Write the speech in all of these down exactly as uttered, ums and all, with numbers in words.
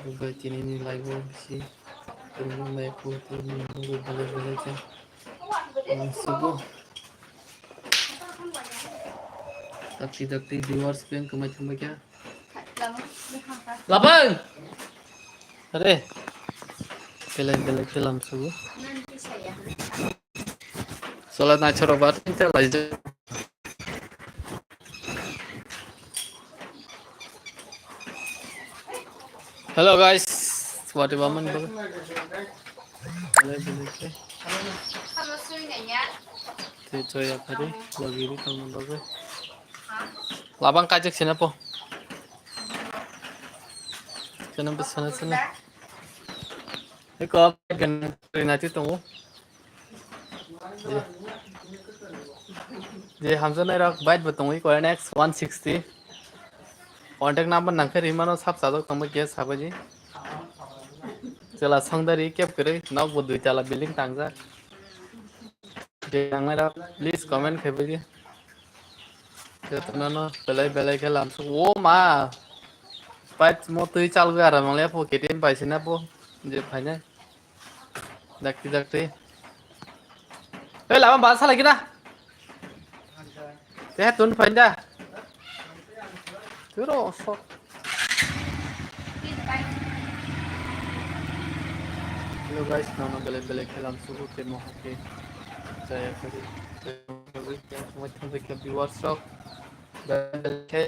Bai tini ni live o bisi tini ni live o tini ni belai belai khe ang sugo. Dakti dakti viewers beng kwmai thangbai kha. Labang! Are! Belai belai khe lam sugo. Sola naithoro ba tei laijak. Hello guys, swati baman bago. Hello, hello, hello. Tei joya phari, lagi ri tongma bago. Labang kajak sina po. Sina po, sina, sina. Eko, ganang rinati tongo. Je, je hamjaknairok bike bo tongwi kore next one sixty. Contact number nangkhe rimano sab chajak tongma gas sabaji. Chwla songdari kep kwrwi nokbo dui tala building tangjak. Je nangnairok please comment khaibaidi. Jotono belai belai khe lamsuk. O ma! Bike mo twi chalgwi aram mangle po K T M paisina po. Je phainai. Dakti, dakti. Hei, lama bahasa lagi dah. Sehat tun, painda. Turo, sok. Hello guys, nono belai belai khe lamsugo tei mohor khe chaya kari. Tei mohor khe viewers rok belai belai khe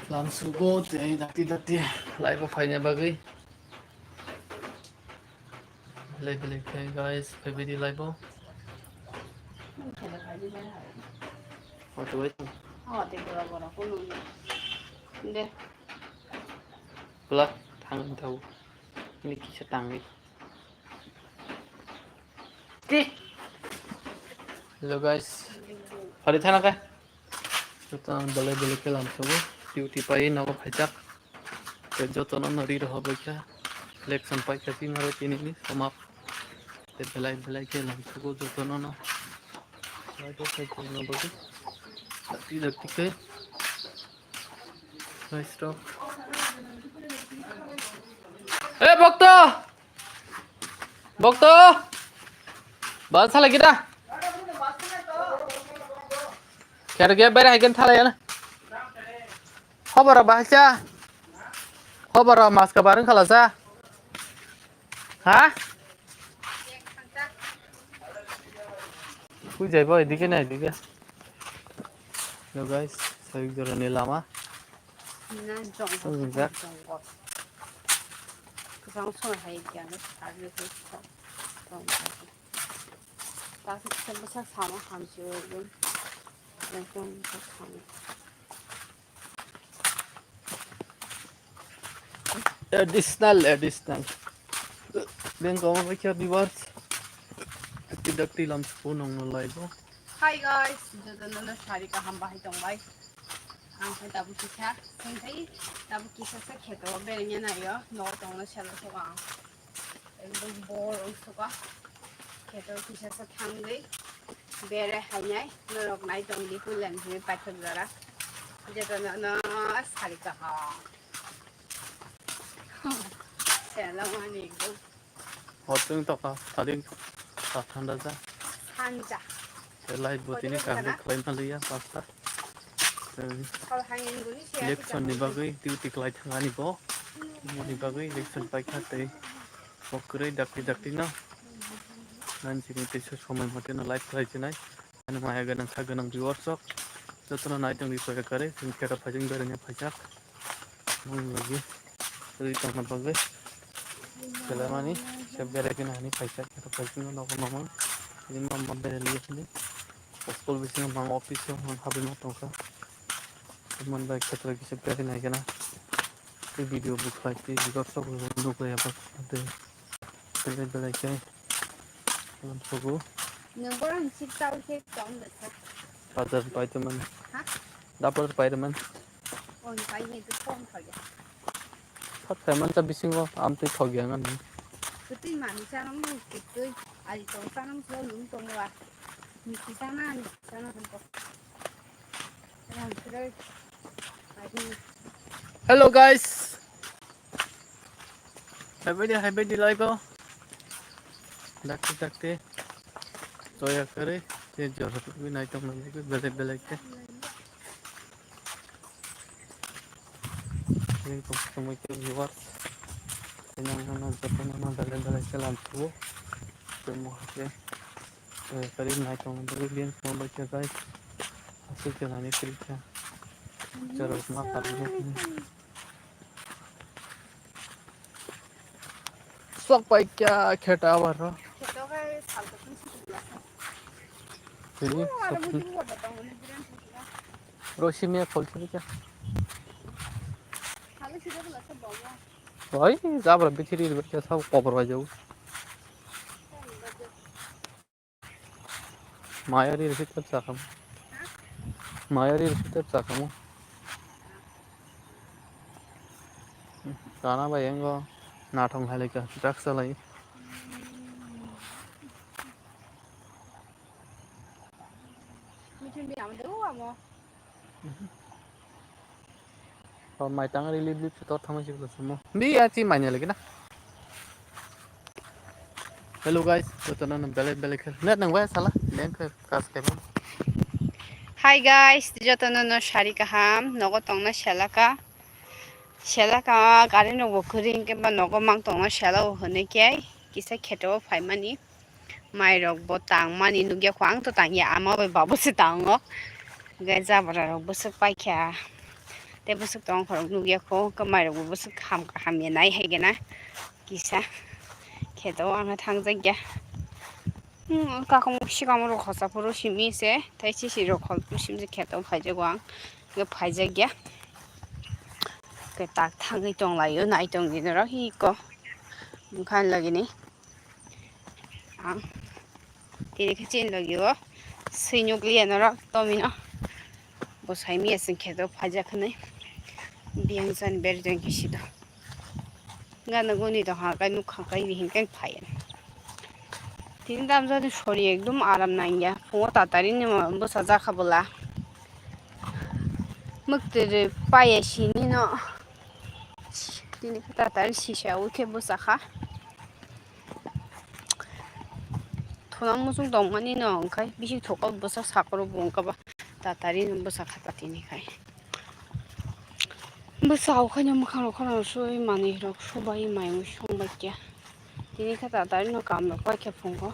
Lamsugo tei dakti dakti live o phaina bagwi. Belai belai khe guys, phaibaidi live o. Auto bai tong. Auto bora bora kuno. De. Pula thang thau. Ini kisa tangwi. Hello guys. Hari thana kai. Joto ang belai belai khe lamsugo. Duty pai nogo phaijak. Tei jotono no ri rohor bai kha. Election pai kha chini aro tini ni samap. Tei belai belai khe lamsugo jotono no. Bai khe khai khe no bagwi. Dakti dakti khe. Nice talk. Eh, Bokto! Bokto! Bal sala kita. Kaya kaya bayar hai kan thala ya na. Khobor bahasa. Khobor mas kabar khala sa. Ha? Kujai boy, dikhe na, dikhe. Hello guys, sabik jora ni lama. Na jong. Sabik jak. Jong. Kwchang song hai kya na, sabik hai kya. Jong. Ta se kisa bwsa sama hamsi o, jong. Jong, jong, jong. Additional, additional. Beng kamo bai khe viewers. Dakti dakti lamsugo nongno live o. Hi guys, jotono no sari kaham bahai tongbai. Ang khe tabuk kisa, sengthai tabuk kisa se kheto berengya nayo, no tongno selo soba ang. Ekdom bor wngsugo. Kheto kisa se thangwi bere hainai norok nai tongdi hulen hwnwi paithak jora. Jotono no sari kaham. Selamani ekdom. Hotwng toka tading ta thanda ja. Sanja. Live bo tini kaham khlai maliya pasta. Election ni bagwi duty khlai thangani bo. Moni bagwi election paikha tei. Bo kwrwi dakti dakti no. Nang chini teisa somoi mote no live khlai chinai. Ani maya gwnang kha gwnang viewers rok. Jotono nai tongdi phaikha kwrwi. Chini kheto phaijak berengya phaijak. Moni bagwi. Rwi tongna bagwi. Selamani. Se berai khe nahani phaijak. Kheto phaijak no nogo nangmang. Ini mama berai liya sini. School bisingo mang office o mang habwi ma tongkha. Manbai kheto kisa berai nai gana. Tei video bo khlai tei viewers rok bo nuklai abo tei belai belai khe lamsugo. Nwng borok ni sik chaui khe tong de kha. Bazar pai tongmani. Ha? Dapor pai tongmani. On pai ni to phone kha ya. Sat khai mancha bisingo amtwi thok ya ngan. Kwtwi manwi chanang no kwtwi ai tong chanang so lung tong wa. Ni ki chana ni chana hon ko. Hello guys. Hai bai di, hai bai di, lai ko. Dakti, dakti. Toya kare, te jor hotwi nai tong nai belek belek te. Ini kok semua itu luar. Ini mana joto mana belek belek ke lampu. Semua ke. Toya kare nai tong nai belek belek semua baca guys. Hasil ke nani kerja. Jor ma parlo. Swk pai kya kheta abar ro. Kheta kai sal ka tun si kula sa. Tini Oh, ada swk bujur ko batang ni biran sa kula. Rosi me khol chhe kya? Khali sida kula sa bawa. Oi, jabra bichiri ri kya sab kobar bai jau. Mayari risi tep sakamo. Mayari risi tep sakamo. Kana bai engo nathong hai lekha, drugs chalai. Michun di amo de, o amo. O mai tang ri lip lip tor thangma si bwsamo. Bi a chi mai ne lagi na. Hello guys, jotono no belek belek khel. Net nang bai sala, leng khel kas kebo. Hi guys, jotono no sari kaham, nogo tongna selaka. Selaka gari no bo kuri hingke ba nogo mang tongna sela o hone kei kisa kheto o phaimani. Mai rok bo tang mani nugya kho, ang to tang ya, ama bai babu se tango. Gai jabra rok bwswk paikha. Te bwswk tong khorok nugya kho, khe mai rok bo bwswk ham kaham ya nai hai gana. Kisa kheto ang thang jak ya. Hmm, kakong sikamo rok khosa phuru simi se, tai sisi rok khol phuru simi se kheto phai jago ang. Khe phai jak ya. Khe tak thangwi tong laio, nai tong di norok hi ko. Bwkha lagini. Ang tini khe chini logi o swi nukliya norok tomino. Bo sai miya chwng kheto phaijak hwnwi. Biyang chan ber jang khe sido. Gana guni to ha kai nuk ha kai bihing kai phai. Tini dam jani sori ekdum aram nangya. Phungo tatari ni mo bwsa jakha bwla. Mwktwi paya sini no. Tini khe tatari sisa o khe bwsa kha. Thunang muchung tongmani no, hwnkhe bisi thoko bwsa sakro bo wngkha ba tatari no bwsa kha patini khai. Bwsa o khaino mwkhang rok khorang sui manwi rok subai mai mui song bai kya. Tini khe tatari no kam rok pai khe phungo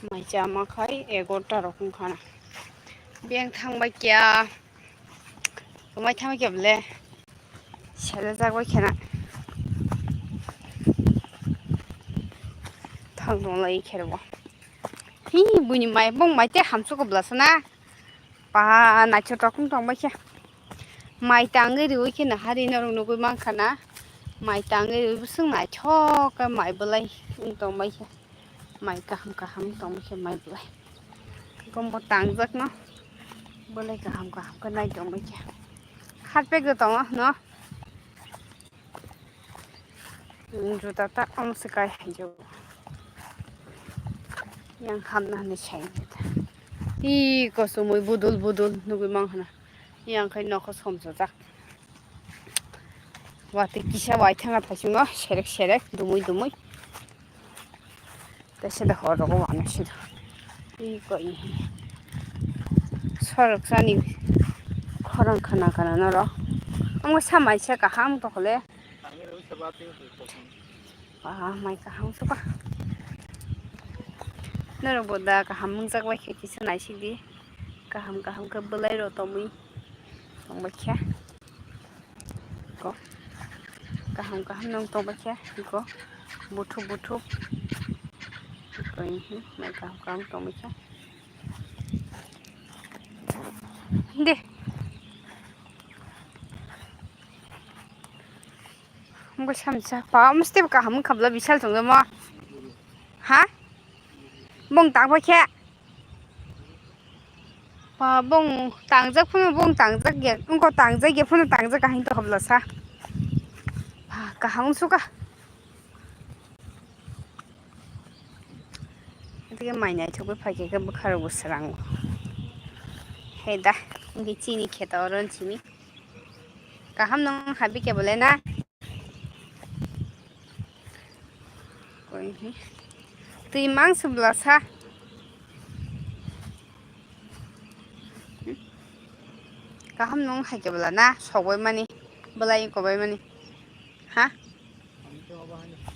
mai chama khai egarota rok wngkha na. Beng thang bai kya. Kwmai thang bai kya bole. Sele jak bai khena. Thang dong lai khe bo. Hi, buini mai, bong mai te hamsu ko bwla sana. Pa, naithotok wng tong bai khe. Mai tangwi riwi khe nahari norok nugwi mankha na. Mai tangwi riwi bwswk naithok khe mai bwlai wng tong bai khe. Mai kaham kaham wng tong bai khe mai bwlai. Gombo tangjak no. Bwlai kaham kaham khe nai tong bai khe. Harpek do tongo no. Juta ta omo se kai hai jo. Yang hamna hwnwi sai. I kosomoi budul budul nugwi mang hana. Yang khai nokho somsojak. Watwi kisa waithanga thaichungo serek serek dumui dumui. Tei sida hor rogo wano sida. Ih, koi. Sorok sani khorang khana khana noro. Omo samai se kaham tokole. Aha, mai kaham suka. Noro boda kaham mungjak bai khe kisa naisidi. Kaham kaham khe bwlai ro tomwi. Tongbai khe. Ko. Kaham kaham nung tongbai khe. Ko. Buthup buthup. Ko, ihi, mai kaham kaham tongbai khe. De. Bo samsa pa mesti kaham khabla bisal tong mo. Ha? Bong tang bai khe. Pa bong tangjak phano bong tangjak ya. Ungko tangjak ya phano tangjak kaham to khabla sa. Pa kaham suka. Tike mai naithokgwi phaikhe khe bwkharokbo swrango. He da, hwnkhe chini kheto oro simi. Kaham nung habi khe bole na? Koi hi. Twi mang se bwla sa. Kaham nung hai khe bwla na sogwi mani. Bwlai kobai mani. Ha?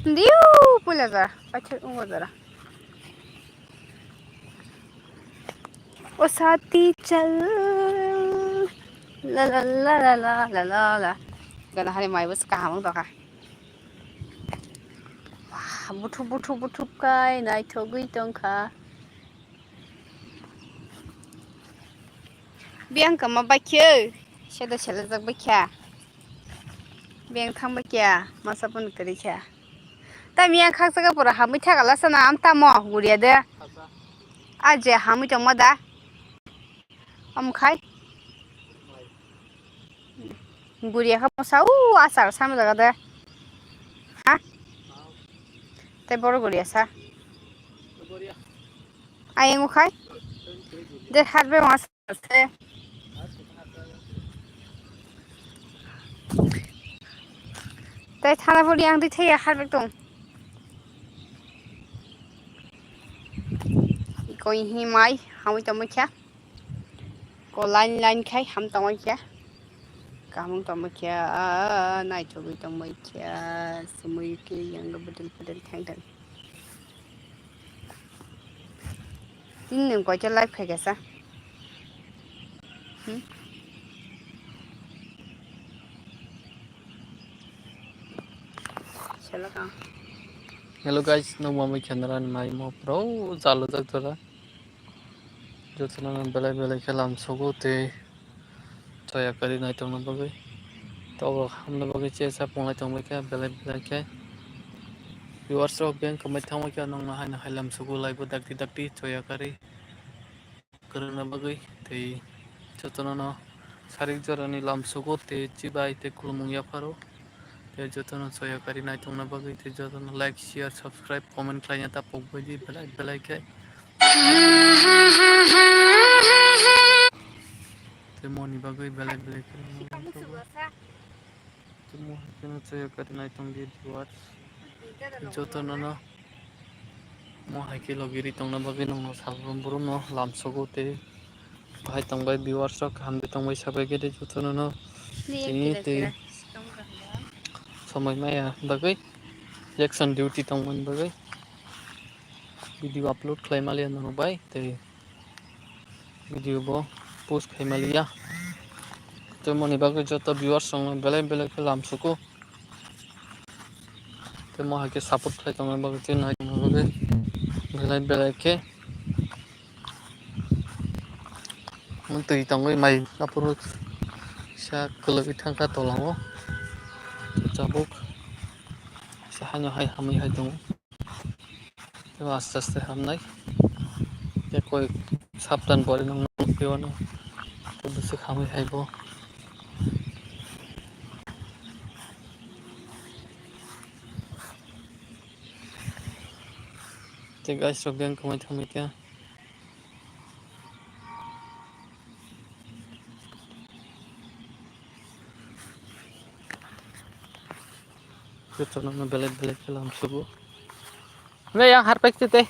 Diu pula jara. Paithak ungo jara. O sati chal. La la la la la la la la. Gana hari mai bus kaham wng tokha. Wah, buthup buthup buthup kai naithogwi tongkha. Biyang kama baikhe, seda selajak baikha. Biyang thang baikha, masa pun kari kha. Tam yang khaksa ka pura hamwi thakala sana am tamo guriya de. A je hamwi tongma da. Am khai. Guriya kha mosa u asar sama jaga de. Ha? Te boro guriya sa. Ayang u khai. De harbe mas se. Te thana puri ang di thaya harbe tong. Koi hi mai hamwi tongma kha. Ko line line khai ham tongwi khe. Kaham tongwi khe, ah, naithogwi tongwi khe, sumui khe yang bedel bedel thang thang. Tini nwng koita live khai kasa. Hmm? Sela ka. Hello guys, no mamai khenara ni mai mo pro jalo jak jora. Jotono belai belai khe lamsogo tei choya kari naitongna bagwi. Tobo hamna bagwi chesa punglai tongbai khe belai belai khe. Viewers rok beng kwmai thangbai khe nokno haino hai lamsogo laibo dakti dakti choya kari kwrwngna bagwi tei jotono no sarik jorani lamsogo tei chibai tei khulumung yapharo. Tei jotono choya kari naitongna bagwi tei jotono like, share, subscribe, comment khlaina ta pokbai di belai belai khe. Tei moni bagwi belai belai khe. Tei mo hakhe no choya kari naitong di viewers. Jotono no. Mo hai khe logi ri tongna bagwi nokno salbrum brum no lamsogo tei bahai tongbai viewers rok kaham de tongbai sabai khe de jotono no tini tei somoi maya bagwi election duty tongmani bagwi video upload khlai maliya norok bai tei video bo post khai maliya. Tei moni bagwi joto viewers rok no belai belai khe lamsugo. Tei mo hai khe support khlai tongna bagwi tei nai tongna bagwi belai belai khe. Twi tongwi mai aphuru sa kwlwgwi thangkha tola o. Tabuk sa haino hai hamwi hai tongo. Tei aste aste hamnai. Tei koi saptan pore nang nukphio ano. Tei bwswk hamwi hai bo. Tei guys rok beng kwmai thangwi kha. Jotono belai belai khe lamsugo. Hwnwi yang harpek twi tei.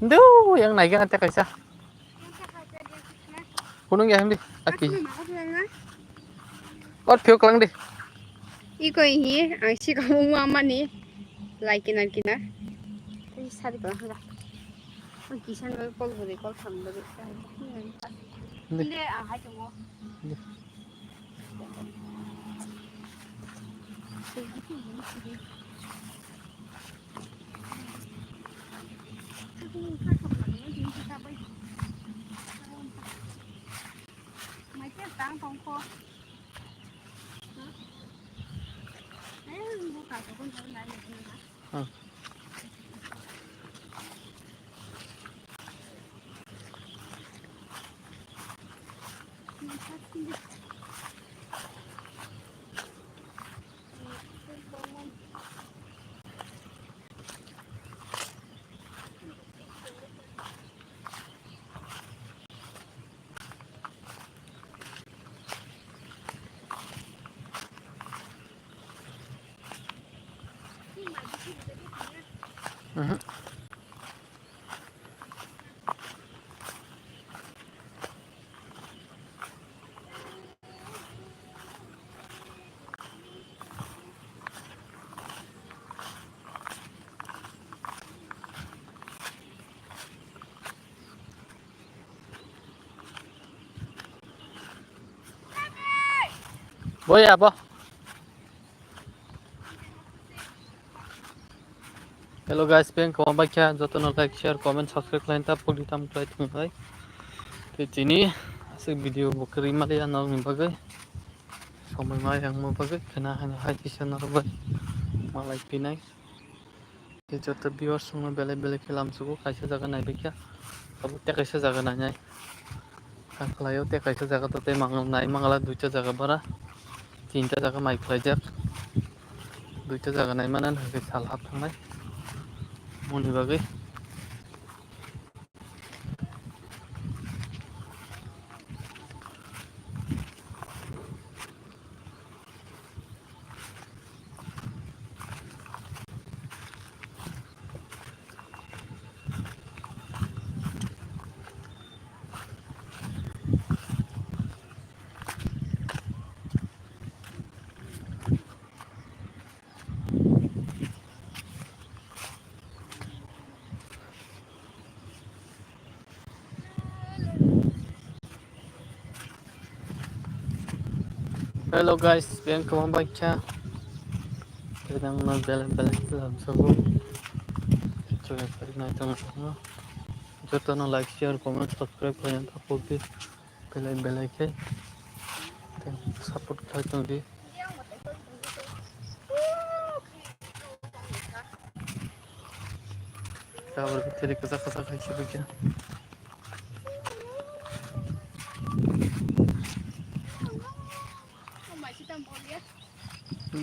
Ndu yang naikhe na tei kaisa. Hunung ya hindi. Aki. Or phiyok lang di. Iko hi ang si kamu mama ni. Lai kinar kinar. Tei sari ko hanga. Ang kisan bai kol bari kol tham bari. Hindi. Hindi ang hai tongo. Hindi. Mhm. Boya bo. Hello guys, beng kwbang bai kha jotono like, share, comment, subscribe khlaina ta pokdi tam khlai thung hai. Tei tini aswk video bo kwrwi maliya nokni bagwi. Somoi ma yang mo bagwi khna hano hai kisa norok bai malai pinai. Tei joto viewers rokno belai belai khe lamsugo, kaisa jaga naibaikha, abo tei kaisa jaga nainai. Ang khlaio tei kaisa jaga to tei mang-, nai mangala duita jaga bara, tinta jaga mai khlaijak, duita jaga naimana hwnkhe sal hap thangnai moni bagwi. Hello guys, beng kwbang bai kha. Tei nang no belai belai khe lamsugo. Jotono like, share, comment, subscribe khlaina ta pokdi. Belai belai khe tei support khlai tongdi. Tabuk tiri kwchak kwchak hai se bikhe.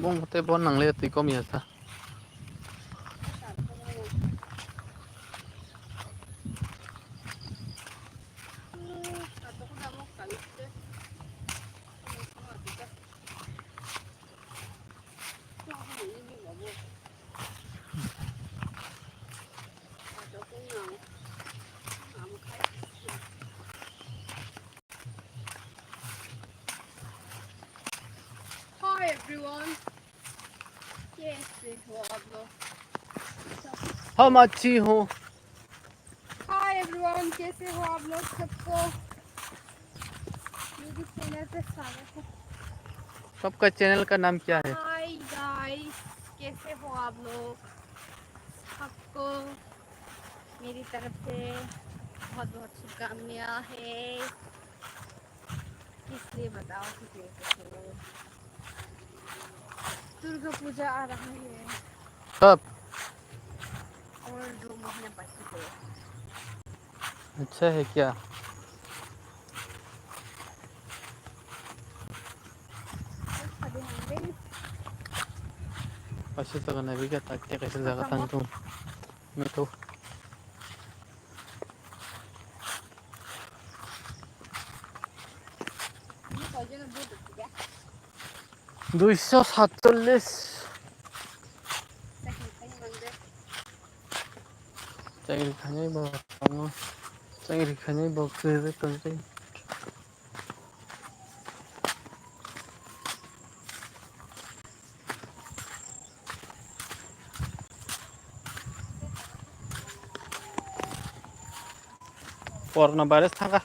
Bong tei bo nangliya twi kom ya ta. Hi everyone, कैसे हो आप लोग? हम अच्छी हो। Hi everyone, कैसे हो आप लोग? सबको मेरी चैनल पे स्वागत है। आपका चैनल का नाम क्या है? Hi guys, कैसे हो आप लोग? सबको मेरी तरफ से बहुत बहुत शुभकामनाएं है। इसलिए बताओ कि कैसे हो? दुर्गा पूजा आ रहा है। कब? और दो महीने बाकी है। अच्छा है क्या? Aswk jaga naibaikha, tak tei kaisa jaga tang tongo. Naithok. Duiso satchollis. Chakri khainai bo tongo. Chakri khainai bo kwrwi tongwi. Corona virus thangkha.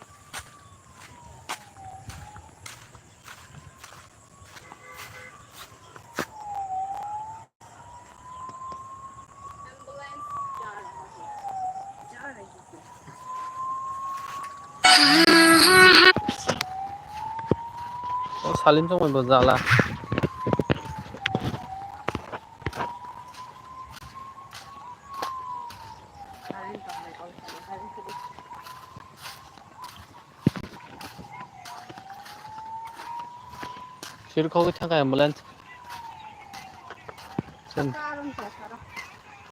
O salin tongmani bo jala. Sir khogwi thangkha ambulance. Sen.